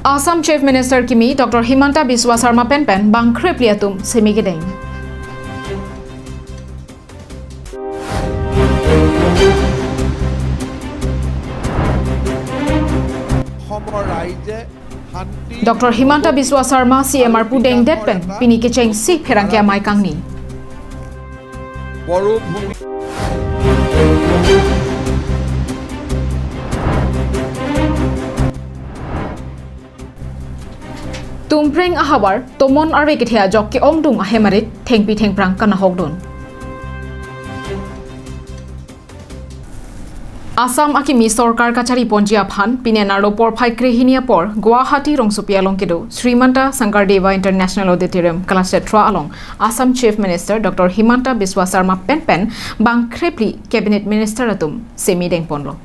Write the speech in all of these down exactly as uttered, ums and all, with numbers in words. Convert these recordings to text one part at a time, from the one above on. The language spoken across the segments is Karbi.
Assam Chief Minister kimi Doctor Himanta Biswa Sarma penpen bangkrephli atum semi kedeng. অসমৰ ৰাইজে শান্তি Doctor Himanta Biswa Sarma C M arpu dengdet pen pini kechengsi pherangke amei kangni. বড়ো ভূমি Tumpreng ahavar tomon arve kethe ajok ke-ongdung ahemarit thengpi thengphrang kanahokdun. Assam akimi sorkar kachari ponji aphan pini arlo porphai krehini apor Guwahati rongsopi along kedo Srimanta Sankardeva International Auditorium Kalakshetra along Assam Chief Minister Doctor Himanta Biswa Sarma penpen bangkrephli Cabinet Minister atum semi dengponlo.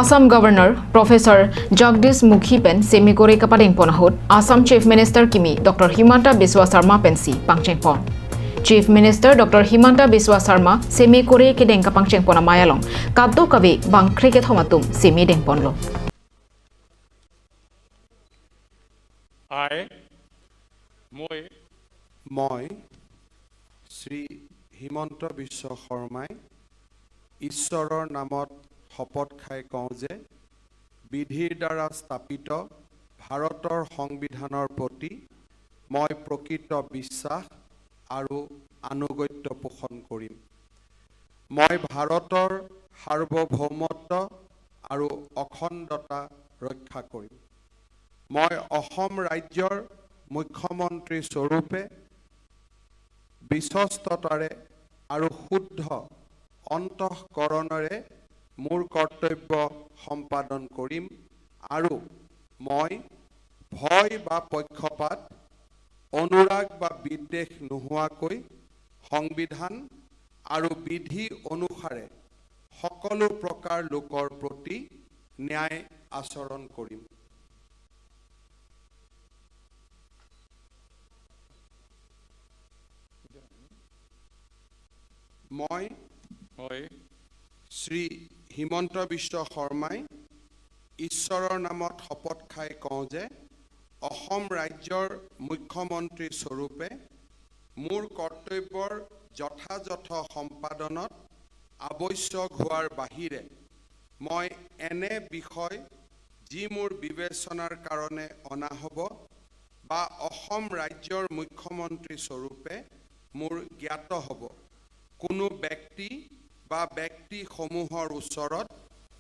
Assam Governor Professor Jagdish Mukhi pen semi kore kapadengpon ahut Assam Chief Minister kimi Doctor Himanta Biswa Sarma pensi pangchengpon. Chief Minister Doctor Himanta Biswa Sarma semi kore kedeng kapangchengpon amei along kadokave bangkre kethom atum semi dengponlo. I, মই মই শ্ৰী হিমন্ত বিশ্ব শৰ্মাই ঈশ্বৰৰ নামত শপত খাই কওঁ যে বিধিৰ দ্বাৰা স্থাপিত ভাৰতৰ সংবিধানৰ প্ৰতি মই প্ৰকৃত বিশ্বাস আৰু আনুগত্য পোষণ কৰিম। মই ভাৰতৰ সাৰ্বভৌমত্ব আৰু অখণ্ডতা ৰক্ষা কৰিম। মই অসম ৰাজ্যৰ মুখ্যমন্ত্ৰী স্বৰূপে বিশ্বস্ততাৰে আৰু শুদ্ধ অন্তঃকৰণেৰে মোৰ কৰ্তব্য সম্পাদন কৰিম আৰু মই ভয় বা পক্ষপাত, অনুৰাগ বা বিদ্বেষ নোহোৱাকৈ সংবিধান আৰু বিধি অনুসাৰে সকলো প্ৰকাৰ লোকৰ প্ৰতি ন্যায় আচৰণ কৰিম। মই মই শ্ৰী হিমন্ত বিশ্ব শৰ্মাই ঈশ্বৰৰ নামত শপত খাই কওঁ যে অসম ৰাজ্যৰ মুখ্যমন্ত্ৰী স্বৰূপে মোৰ কৰ্তব্যৰ যথাযথ সম্পাদনত আৱশ্যক হোৱাৰ বাহিৰে মই এনে বিষয় যি মোৰ বিবেচনাৰ কাৰণে অনা হ'ব বা অসম ৰাজ্যৰ মুখ্যমন্ত্ৰী স্বৰূপে মোৰ জ্ঞাত হ'ব, কোনো ব্যক্তি বা ব্যক্তিসমূহৰ ওচৰত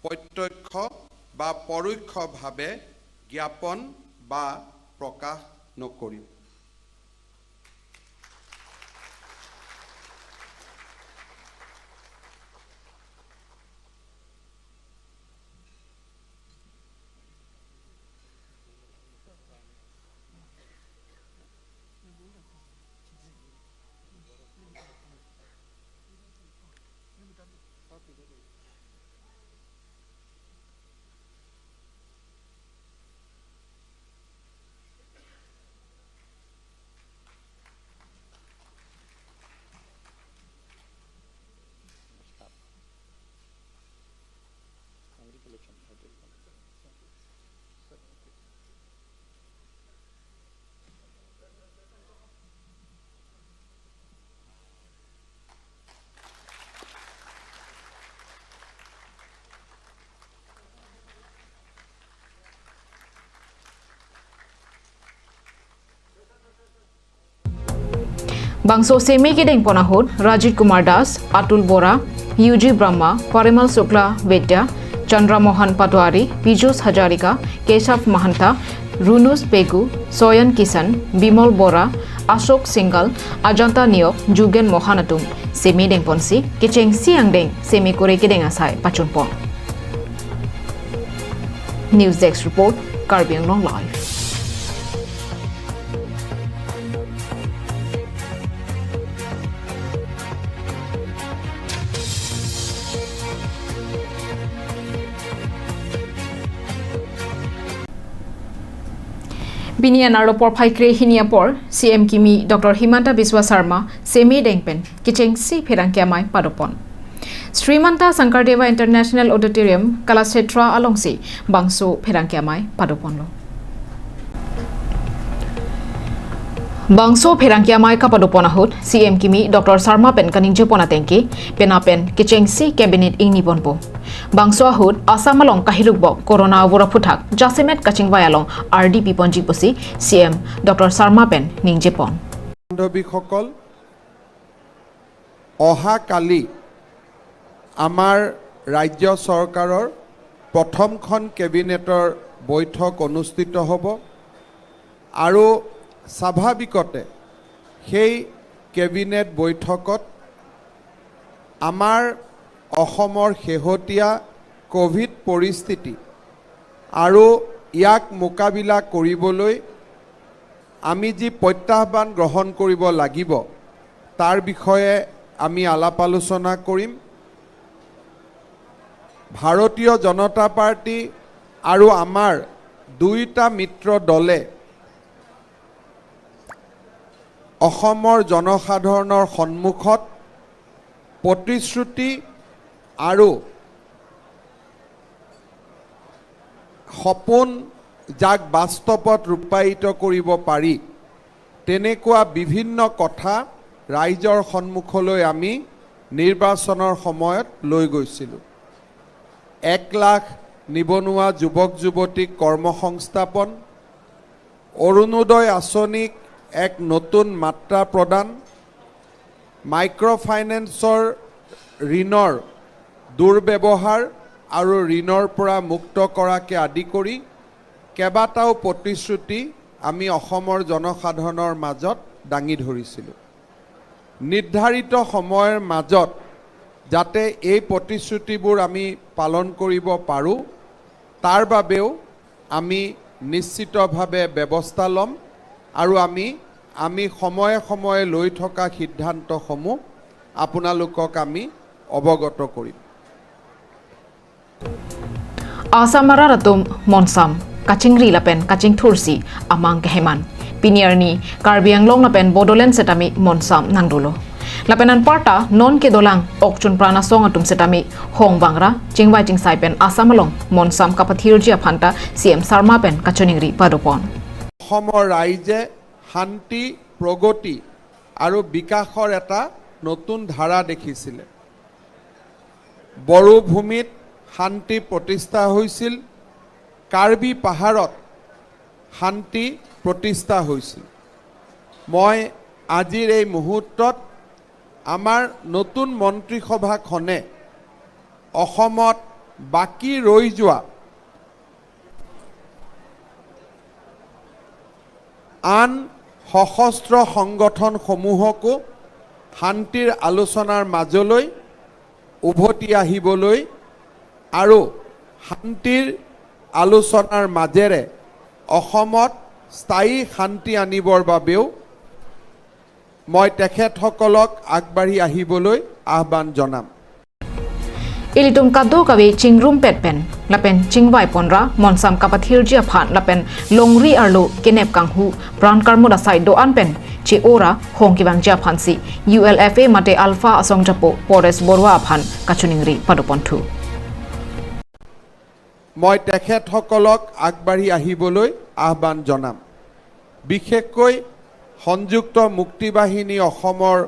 প্ৰত্যক্ষ বা পৰোক্ষভাৱে জ্ঞাপন বা প্ৰকাশ নকৰিম। Bangso semi kedengpon ahut Rajit Kumar Das, Atul Bora, U G Brahma, Parimal Shukla Vidya, Chandra Mohan Patwari, Piyush Hazarika, Keshav Mahanta, Runus Pegu, Soyan Kisan, Bimal Bora, Ashok Singhal, Ajanta Neok, Jugen Mohan atum semi dengponsi kechengsi angdeng semi kore kedeng asai pachunpon. News Desk Report, Karbi Anglong Live. Pini anerlo porphai krehini apor, C M kimi Doctor Himanta Biswa Sarma semi dengpen kechengsi pherangke amei padopon. Srimanta Sankardev International Auditorium, Kalakshetra alongsi bangso pherangke amei padoponlo. Bangso pherangke amei kapadopon ahut, C M kimi Doctor Sarma pen kaningjepon atengke, penap pen kechengsi cabinet ingniponpo. Bangso ahut, Assam along kahirukbok corona vur aphuthak jasemet kachingvai along ardi piponji pusi C M Doctor Sarma pen ningjepon. বান্ধৱীসকল, অহাকালি আমাৰ ৰাজ্য চৰকাৰৰ প্ৰথমখন কেবিনেটৰ বৈঠক অনুষ্ঠিত হ'ব আৰু স্বাভাৱিকতে সেই কেবিনেট বৈঠকত আমাৰ অসমৰ শেহতীয়া কভিড পৰিস্থিতি আৰু ইয়াক মোকাবিলা কৰিবলৈ আমি যি প্ৰত্যাহ্বান গ্ৰহণ কৰিব লাগিব, তাৰ বিষয়ে আমি আলাপ আলোচনা কৰিম। ভাৰতীয় জনতা পাৰ্টি আৰু আমাৰ দুয়োটা মিত্ৰ দলে অসমৰ জনসাধাৰণৰ সন্মুখত প্ৰতিশ্ৰুতি আৰু সপোন, যাক বাস্তৱত ৰূপায়িত কৰিব পাৰি, তেনেকুৱা বিভিন্ন কথা ৰাইজৰ সন্মুখলৈ আমি নিৰ্বাচনৰ সময়ত লৈ গৈছিলোঁ। এক লাখ নিবনুৱা যুৱক যুৱতীক কৰ্মসংস্থাপন, অৰুণোদয় আঁচনিক এক নতুন মাত্ৰা প্ৰদান, মাইক্ৰ ফাইনেন্সৰ ঋণৰ দুৰ্ব্যৱহাৰ আৰু ঋণৰ পৰা মুক্ত কৰাকে আদি কৰি কেইবাটাও প্ৰতিশ্ৰুতি আমি অসমৰ জনসাধাৰণৰ মাজত দাঙি ধৰিছিলোঁ। নিৰ্ধাৰিত সময়ৰ মাজত যাতে এই প্ৰতিশ্ৰুতিবোৰ আমি পালন কৰিব পাৰোঁ, তাৰ বাবেও আমি নিশ্চিতভাৱে ব্যৱস্থা ল'ম আৰু আমি, আমি সময়ে সময়ে লৈ থকা সিদ্ধান্তসমূহ আপোনালোকক আমি অৱগত কৰিম। Assam arat atum monsam kachingri lapen kachingthursi amang keheman. Pini arni Karbi Anglong lapen Bodoland setame monsam nangdolo. Lapen anparta non kedolang ok chunpran asong atum setame hong bangra chingvai chingsai pen Assam along monsam kapathirji aphanta C M Sarma pen kachiningri padopon. অসমৰ ৰাইজে শান্তি, প্ৰগতি আৰু বিকাশৰ এটা নতুন ধাৰা দেখিছিলে। বড়ো ভূমিত শান্তি প্ৰতিষ্ঠা হৈছিল, কাৰ্বি পাহাৰত শান্তি প্ৰতিষ্ঠা হৈছিল। মই আজিৰ এই মুহূৰ্তত আমাৰ নতুন মন্ত্ৰীসভাখনে অসমত বাকী ৰৈ যোৱা আন সশস্ত্ৰ সংগঠনসমূহকো শান্তিৰ আলোচনাৰ মাজলৈ উভতি আহিবলৈ আৰু শান্তিৰ আলোচনাৰ মাজেৰে অসমত স্থায়ী শান্তি আনিবৰ বাবেও মই তেখেতসকলক আগবাঢ়ি আহিবলৈ আহ্বান জনাম। Ilitum kadokave chingrumpet pen lapen chingvai ponra monsam kapathirji aphan lapen longri arlo kenep kanghu pran karmut asai do-an pen che-ora hong kevangji aphansi U L F A mate Alpha asong japo Paresh Baruah aphan kachiningri padoponthu. মই তেখেতসকলক আগবাঢ়ি আহিবলৈ আহ্বান জনাম। বিশেষকৈ সংযুক্ত মুক্তি বাহিনী অসমৰ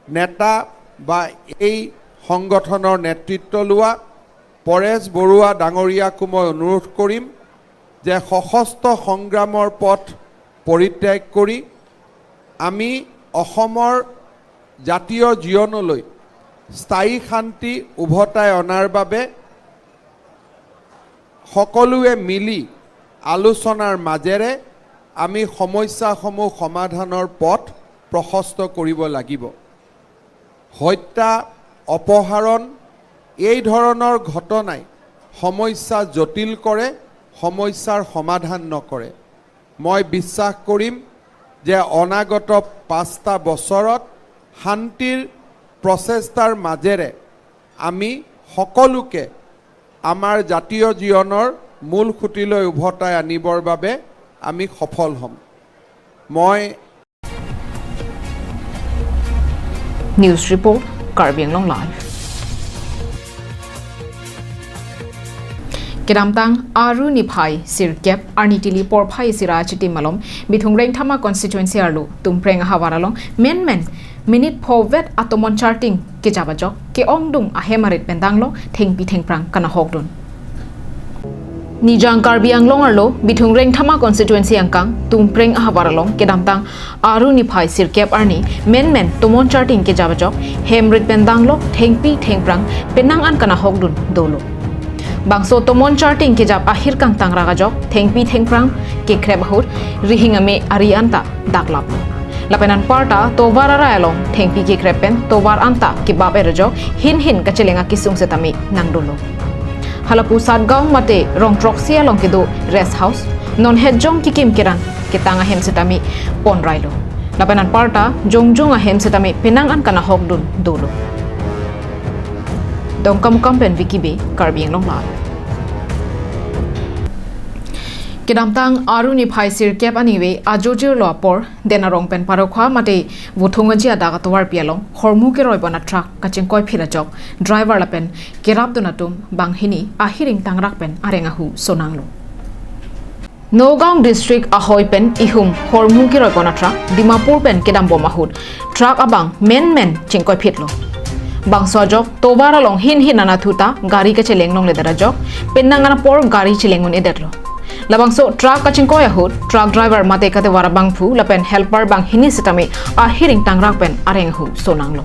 নেতা বা এই সংগঠনৰ নেতৃত্ব লোৱা পৰেশ বৰুৱা ডাঙৰীয়াকো মই অনুৰোধ কৰিম যে সশস্ত্ৰ সংগ্ৰামৰ পথ পৰিত্যাগ কৰি আমি অসমৰ জাতীয় জীৱনলৈ স্থায়ী শান্তি উভতাই অনাৰ বাবে সকলোৱে মিলি আলোচনাৰ মাজেৰে আমি সমস্যাসমূহ সমাধানৰ পথ প্ৰশস্ত কৰিব লাগিব। হত্যা, অপহৰণ, এই ধৰণৰ ঘটনাই সমস্যা জটিল কৰে, সমস্যাৰ সমাধান নকৰে। মই বিশ্বাস কৰিম যে অনাগত পাঁচটা বছৰত শান্তিৰ প্ৰচেষ্টাৰ মাজেৰে আমি সকলোকে আমাৰ জাতীয় জীৱনৰ মূল সুঁতিলৈ উভতাই আনিবৰ বাবে আমি সফল হ'ম। মই News report, Karbi Anglong Live. Kedamtang Aru niphai sirkep arni tili porphai isi ra chitim malom Bithung Rengthama constituency arlo Tumpreng ahavar along menmen minute phovet atomon charting kejap ajok ke-ongdung ahem arit pen danglo thengpi thengphrang kanahokdun. Nijang Karbi Anglong arlo Bithung Rengthama constituency angkang Tumpreng ahavar along kedamtang Aru niphai sirkep arni menmen tomon charting kejap ajok hem rit pen danglo thengpi thengphrang penang an kanahokdun dolo. Bangso tomon charting kejap ahir kangtangrak ajok thengpi thengphrang kekrep ahut rihing ame ari anta daklap. Lapen anparta tovar arai along thengpi kekrep pen tovar anta kebap er ajok hin hin kacheleng akesung setame nangdolo. Halapu Satgaon mate Rongtroksi along kedo rest house, non hetjong kikim kerang ketang ahem setame ponrailo. Lapen anparta jongjong ahem setame penang an kanahokdun dolo. Dongkamukam pen Vicky Bey, Karbi Anglong Live. Kedamtang Aru niphai sirkep anive ajojirlo apor Den Arong pen Parokhowa mate Vothung Aji adak atovarpi along hormu keroi bon atruck kachingkoiphit ajok driver lapen kerapdun atum banghini ahir ingtangrak pen areng ahu sonanglo. Nagaon district ahoi pen ihum hormu keroi bon atruck Dimapur pen kedambom ahut truck abang menmen chingkoiphitlo. Bangso ajok tovar along hin hin anatthu ta gari kacheleng longledet ajok penang an apor gari cheleng un-edetlo. Labangso truck kachingkoi ahut truck driver mate katovar abangphu lapen helper banghini setame ahir ingtangrak pen areng ahu sonanglo.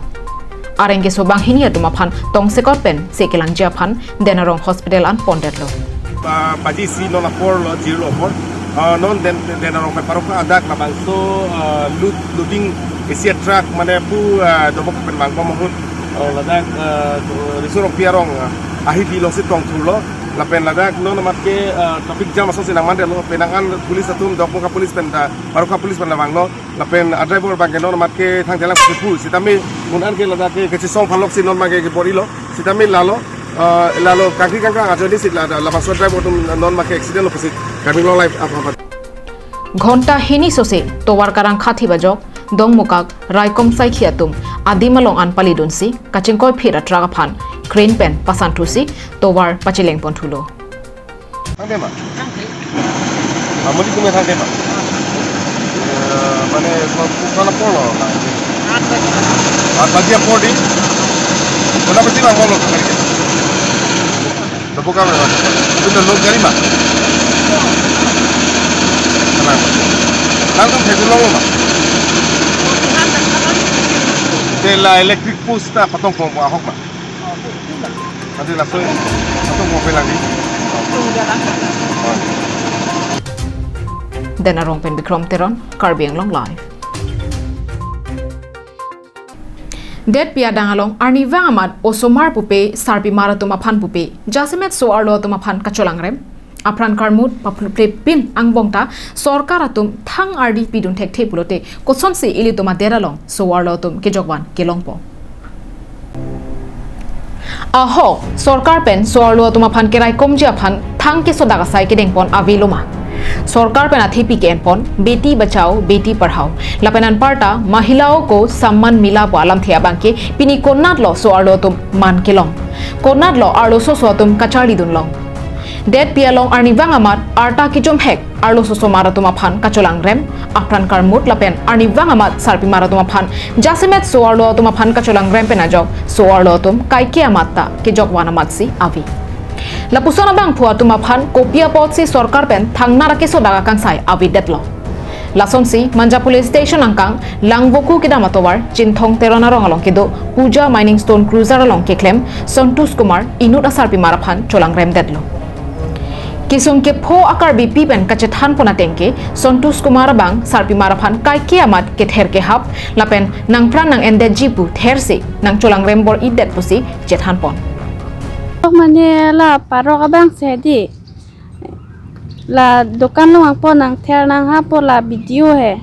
Areng keso banghini atum aphan tongsekot pen se kelangji aphan Den Arong Hospital an pondetlo. Ah, baji isi non apor lo, jirlo apor. Ah, non Den, Den Arong pen Parokhowa adak labangso, ah, load, loading isi atruck mane pu, ah, dobok pen vang bom ahut. Ah, ladak, ah, Riso Rongpi arong, ah, ahipi alongsi tongthurlo. Lapen ladak non amat ke, ah, traffic jam asonsi nangmandetlo. Penang an police atum, Dokmoka police pen ta, Parokhowa police pen ta vanglo. Lapen a driver abang ke non amat ke thangthelang pusi pu. Sitame non an ke ladak ke kachesong aphan loksi non abang ke kebor-ilo. Sitame lalo, ah, lalo kangkri kangkrang ajoine si la, labangso driver atum non abang ke accident lo pusi Karbi Anglong Live aphan. Ghonta hini sose tovar karang khathi ajok Dongmukak raikom saikhi atum adim along an palidunsi kachingkoiphit atruck aphan crane pen pasanthusi tovar pacheleng ponthulo. Thangte ma? Thangte. Amuli kume thangte ma? Eh, mane, ko-, ko-, kona apor lo, na? Aat baji. Aat baji apor di? Kona baji bang bolo, kari ke? Dobok kami, ma? Itu udah load gari, ma? Tenang. Langsung saya dulu, ma? Te la electric post ta patong pong ahok, ma? Ante laso, laso mo pe lagi. Den Arong pen Bikrom Teron, Karbi Anglong Live. Detpi adang along arnivang amat osomar pupe, sarpimar atum aphan pupe, jasemet so-arlo atum aphan kacholangrem. Apran karmut paphluphle pin angbong ta sorkar atum thang ardi pidun thekthe pulote kosonsi ilitum adet along so-arlo atum kejokvan kelongpo. Ahok, sorkar pen so-arlo atum aphan keraikomji aphan thang kesodak asai kedengpon avelo ma? Sorkar pen athepi ke-enpon Beti Bachao, Beti Padhao. Lapen anparta Mahilao ko Samman Mila pu alamthe abang ke pini konatlo so-arlo atum man kelong? Konatlo arloso so atum kacharlidun long? Detpi along arnivang amat arta kejomhek arloso osomar atum aphan kacholangrem, apran karmut lapen arnivang amat sarpimar atum aphan jasemet so-arlo atum aphan kacholangrem pen ajok so-arlo atum kaike amat ta kejokvan amatsi ave. Lapuson abangphu atum aphan kopi apotsi sorkar pen thangnar akesodak akangsai avedetlo? Lasonsi Manja Police Station angkang Langvoku kedam atovar Chinthong Teron arong along kedo Puja Mining Stone Cruiser along keklem Santosh Kumar inut asarpimar aphan cholangremdetlo. Kesung kepho a-Karbipi pen kachethanpon ateng ke Santosh Kumar abang sarpimar aphan kaike amat kether kehap lapen nangpran nang-endetji pu thersi nangcholangrem bor-idet pusi chethanpon. Mane la parok abang si di. La dokan along po nangther nanghap po la B D O he.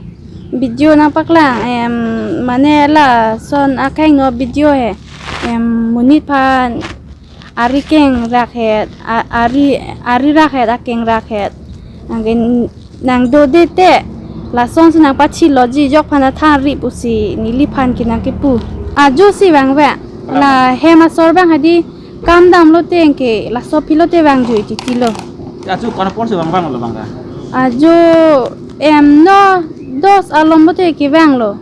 B D O nangpaklang, em, mane lason akheng no B D O he. Em, monit aphan ari kengrakhet, a-, ari, ari rakhet, akeng rakhet. Nangke nangdodete, lasonsi nangpachilo ji jok aphan athang ri pusi neliphan ke nangkepu. Ajo si vangve, La hem asor abang hadi kam damlote anke laso aphi lote vangjui titi lo. Ajo ko-an apor si vang vanglo abang ta? Ajo em no dos alom bote kevanglo.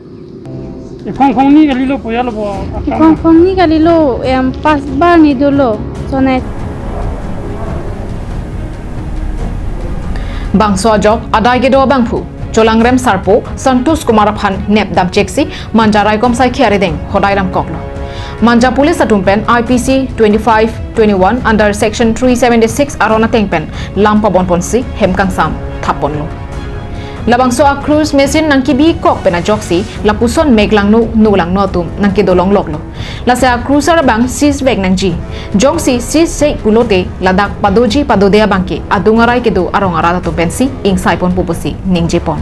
Iphong phongni kalilo, puya lo bo. Iphong phongni kalilo, em pas bar ni dolo. Sonai. Bangso ajok adai kedo abangphu Cholangrem Sarpo Santosh Kumar aphan nep damcheksi Manja raikom saikhi arideng hodai damkoklo. Manja police atum pen I P C twenty-five twenty-one under section three seventy-six aron ateng pen lam pabon ponsi hem kangsam thap ponlo. Labangso a-cruise machine nangkebikok pen ajoksi lapuson mek langno no langno atum nangkedolong loklo. Lasi a-cruiser abang seize vek nangji. Jongsi seize sei pulote ladak padoji padode abangke adung arai kedo arong arat atum pensi ingsai ponpo pusi ningje pon.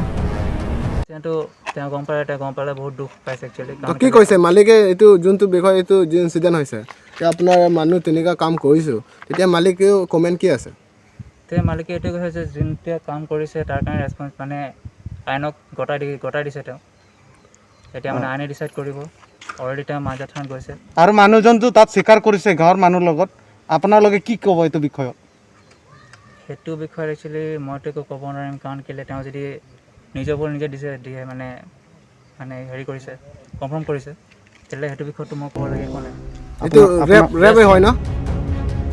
Tentu তেওঁ গম পালে, তেওঁ গম পালে বহুত দুখ পাইছে একচুৱেলি। তো কি কৈছে মালিকে? এইটো যোনটো বিষয়, এইটো যি ইনচিডেণ্ট হৈছে, যে আপোনাৰ মানুহ তেনেকুৱা কাম কৰিছোঁ, তেতিয়া মালিকেও কমেণ্ট কি আছে? তে মালিকে এইটোৱে কৈছে যে যোনটোৱে কাম কৰিছে তাৰ কাৰণে ৰেছপন্স, মানে আইনক গতাই দি, গতাই দিছে তেওঁ। এতিয়া মানে আইনে ডিচাইড কৰিব। অলৰেডি তেওঁ মাঞ্জা থানাত গৈছে। আৰু মানুহজনটো তাত স্বীকাৰ কৰিছে গাঁৱৰ মানুহৰ লগত। আপোনালোকে কি ক'ব এইটো বিষয়ত? সেইটো বিষয়ত একচুৱেলি মইতো একো ক'ব নোৱাৰিম, কাৰণ কেলে তেওঁ যদি নিজৰ ওপৰত নিজে দিছে, দিয়ে মানে, মানে হেৰি কৰিছে, কনফাৰ্ম কৰিছে, তেতিয়াহ'লে সেইটো বিষয়ততো মই ক'বলগীয়া একো নাই। এইটো আপোনাৰ, ৰেপ, আপোনাৰ ৰেপে হয় ন?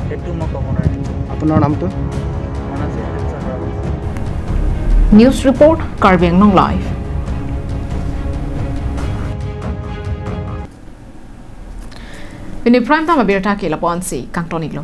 সেইটো মই ক'ব নোৱাৰিম। আপোনাৰ নামটো? মোৰ নাম শ্ৰী সুদীপ Sharma. News report, Karbi Anglong Live. Pini prime time abirta ke lapu-ansi kangton-iklo.